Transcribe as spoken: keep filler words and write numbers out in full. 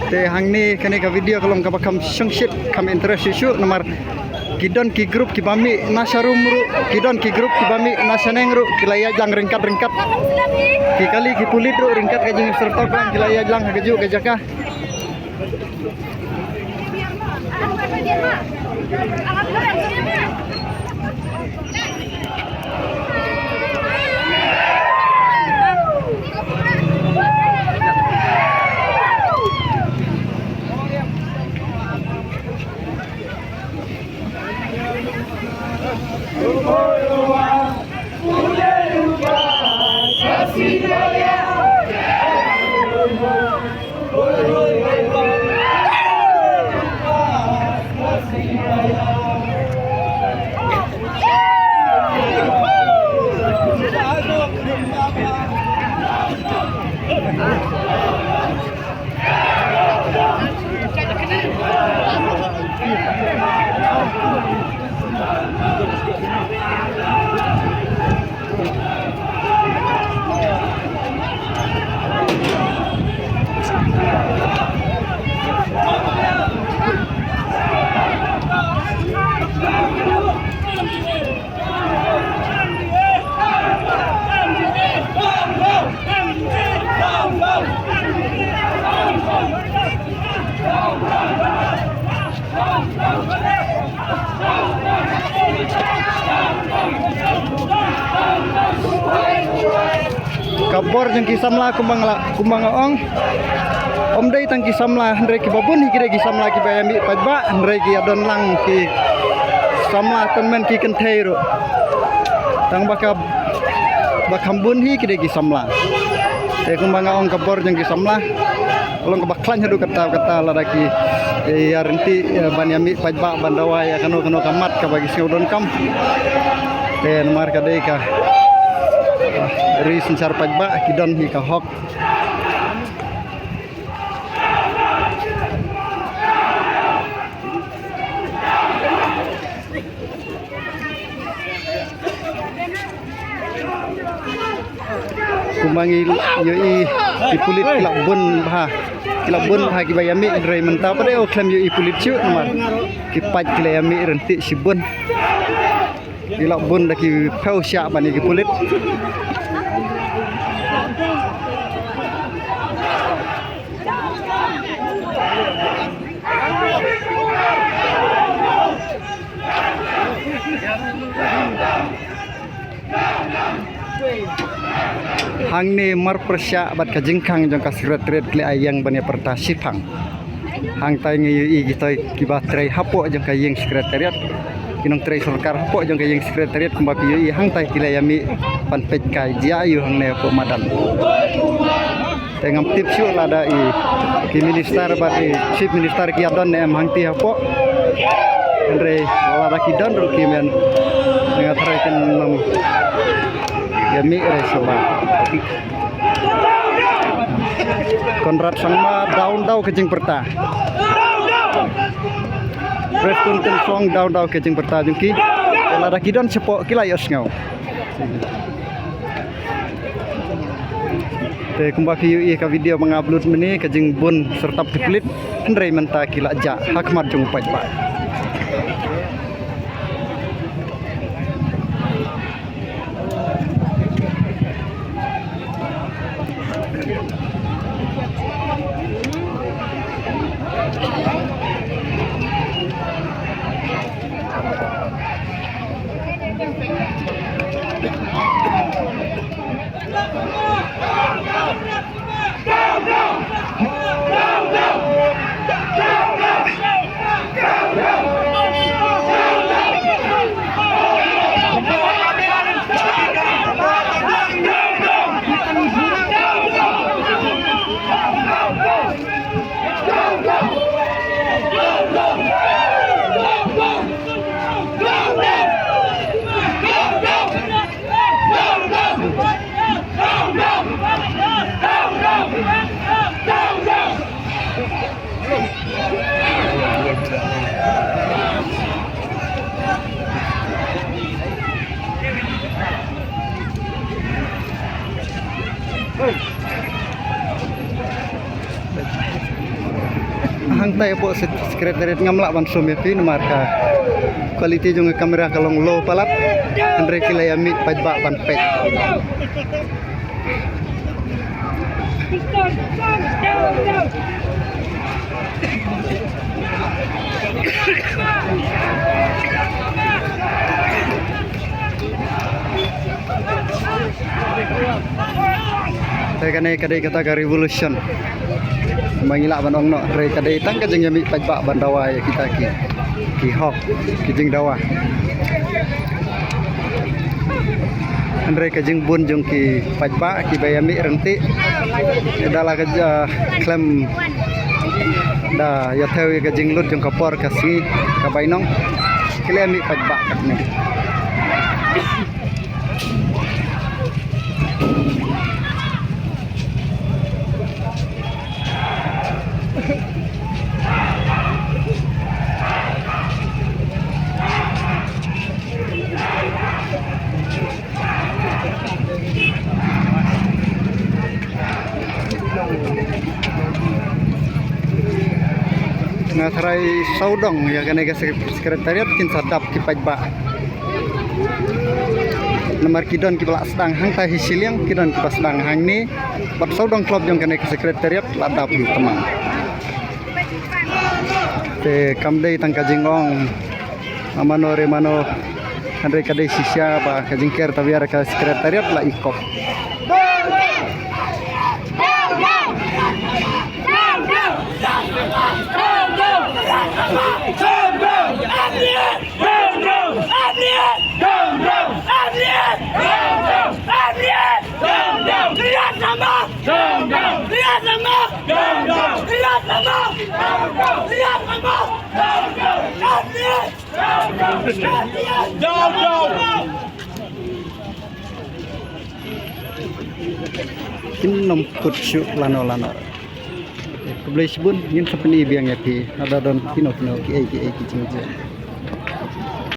Te hangne kane ka video ka long kaba kham shongshit, kham interest shuh shuh namar ki don ki group kiba mih na sharum ruh, ki don ki group kiba mih na shaneng ruh, ki la ïaid lang ryngkat ryngkat. Ki kali ki pulit ruh ryngkat ka jingsyrtok lang ki la ïaid lang ha kajuh ka jaka. Ka bor jong ki samla kumba nga la, kumba nga ong. Ym dei tang ki samla, hynrei kiba bun hi ki dei ki samla kiba ïa mih paidbah, hynrei ki ïa don lang ki samla tymmen ki kynthei ruh. Tang ba ka, ba kham bun hi ki dei ki samla. Te kumba nga ong ka bor jong ki samla. Ka long kaba khlaiñ haduh katta katta lada ki, eh, ïa ryntih, eh, ban ïa mih paidbah ban dawa ïa kano kano ka mat kaba ki sngew donkam. Te namar ka dei ka, ah, ri synshar paidbah ki don hi ka hok. Kumba ngi ïohi ki pulit ki la bun bha. Ki la bun bha kiba ïa mih, hynrei mynta pat de o khlem ïohi pulit shuh namar ki paid ki la ïa mih ryntih shibun. Ki la bun da ki phew shah ban ïa ki pulit. Hangne marpyrshah bad ka jingkhang jong ka Secretariat ki la ïeng ban ïa pyrta shiphang. Hangtai ngi ïohi kitei kiba trei hapoh jong ka ïing Secretariat. Ki nongtrei sorkar hapoh jong ka ïing Secretariat kumba phi ïohi hangtai ki la ïa mih ban peit kai jia ïa u hangne hapoh madan. Te ngam tip shuh lada i ki minister bad i chief minister ki ïa don ne em hangtei hapoh. Hynrei lada ki don ruh ki men nga tharai kin ym ïa mih re shuh ba. Conrad Sangma, daw daw ka jingpyrta. Prestone Tynsong, daw daw ka jingpyrta jong ki. Lada ki don shapoh ki la ïohsngew. Te kumba phi ïohi ka video ba nga upload mynne, ka jingbun syrtap ki pulit, hynrei mynta ki la jah ha khmat jong u paidbah. Te hapoh se-, secretariat ngam lah ban sum ïa phi namar ka quality jong ka camera ka long low palat. Hynrei ki la ïa mih paidbah ban peit. Te kane ka dei kata ka revolution. Ba ngi lah ban ong noh, hynrei ka dei tang ka jingïamih paidbah ban dawa ïa kita ki, ki hok, ki jingdawa. Hynrei ka jingbun jong ki paidbah kiba ïamih ryntih da la ka, ah, khlem da ïathew ïa ka jinglut jong ka por ka sngi ka bainong, ki la ïamih paidbah katne. Nga tharai sawdong ïa kane ka sek-, secretariat kin sa dap ki paidbah. Namar ki don kiba la sdang hangta hi shiliang, ki don kiba sdang hangne. Bad sawdong klop jong kane ka secretariat la dap hi tymmen. Te kam dei tang ka jingong mano re mano, hynrei ka dei shisha ba ka jingker tawiar ka secretariat la i kop. Kin nym kut shuh lano lano. Khublei shibun, ngin sa pyni biang ïa phi lada don kino kino kiei kiei ki jingjia.